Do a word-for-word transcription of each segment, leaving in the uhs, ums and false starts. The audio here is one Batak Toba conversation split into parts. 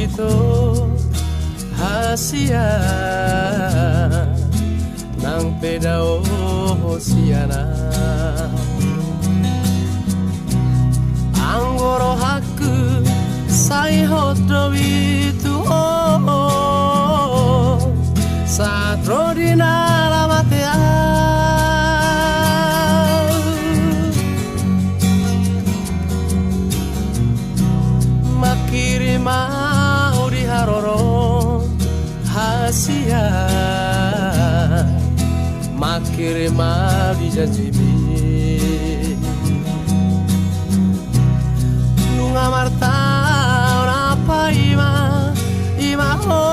Ito hasian nang pe dao sian ahu. Anggo rohangku sai hot do i tu ho, sahat ro di na lam atean. Mangkirim ahu di haroro hasian, mangkirim ahu di janjimi. Nunga martaon na paima, ima ho,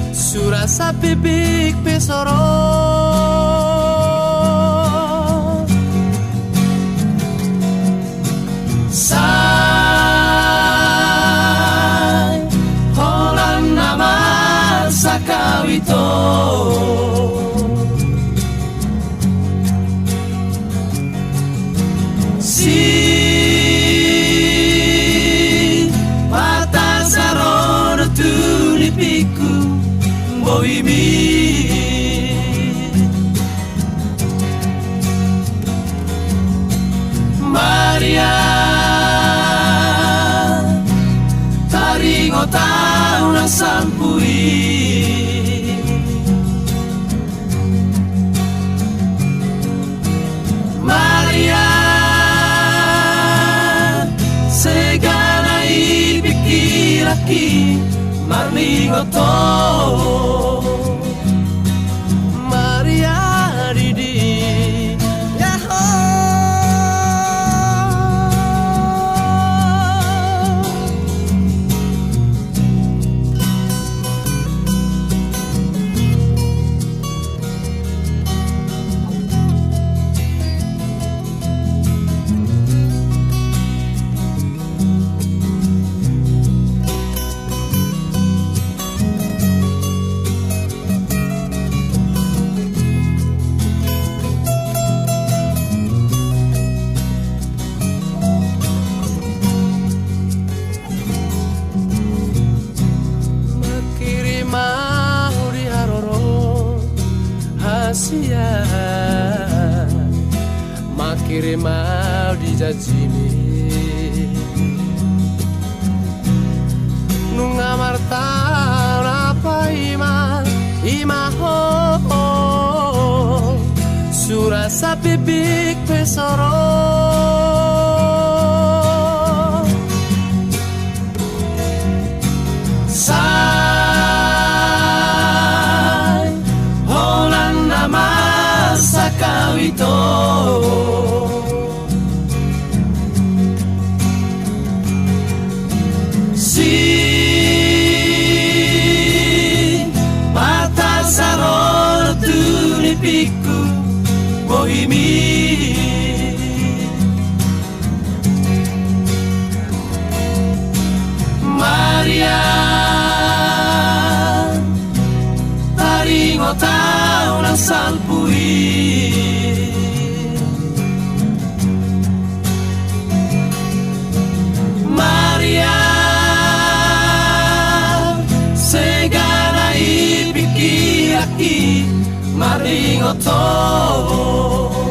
sura sapipik pe so ro. Sai holan na marsakawito. Sipata sarono tu nipikku bohimi. Maria, taringot ahu nang salpu i. Maria, segana i pingkiranki marningot ho. Maria didi, yaho. Mangkirim ahu di haroro hasian, mangkirim ahu di janjimi. Nunga martaon na paima, ima ho, sura sapipik pe so ro. Sai holan na marsakawito. Sipata sarono tu nipikku bohimi. Maria, taringot ahu nang salpu i. Maria, segana i pingkiranki marningot ho.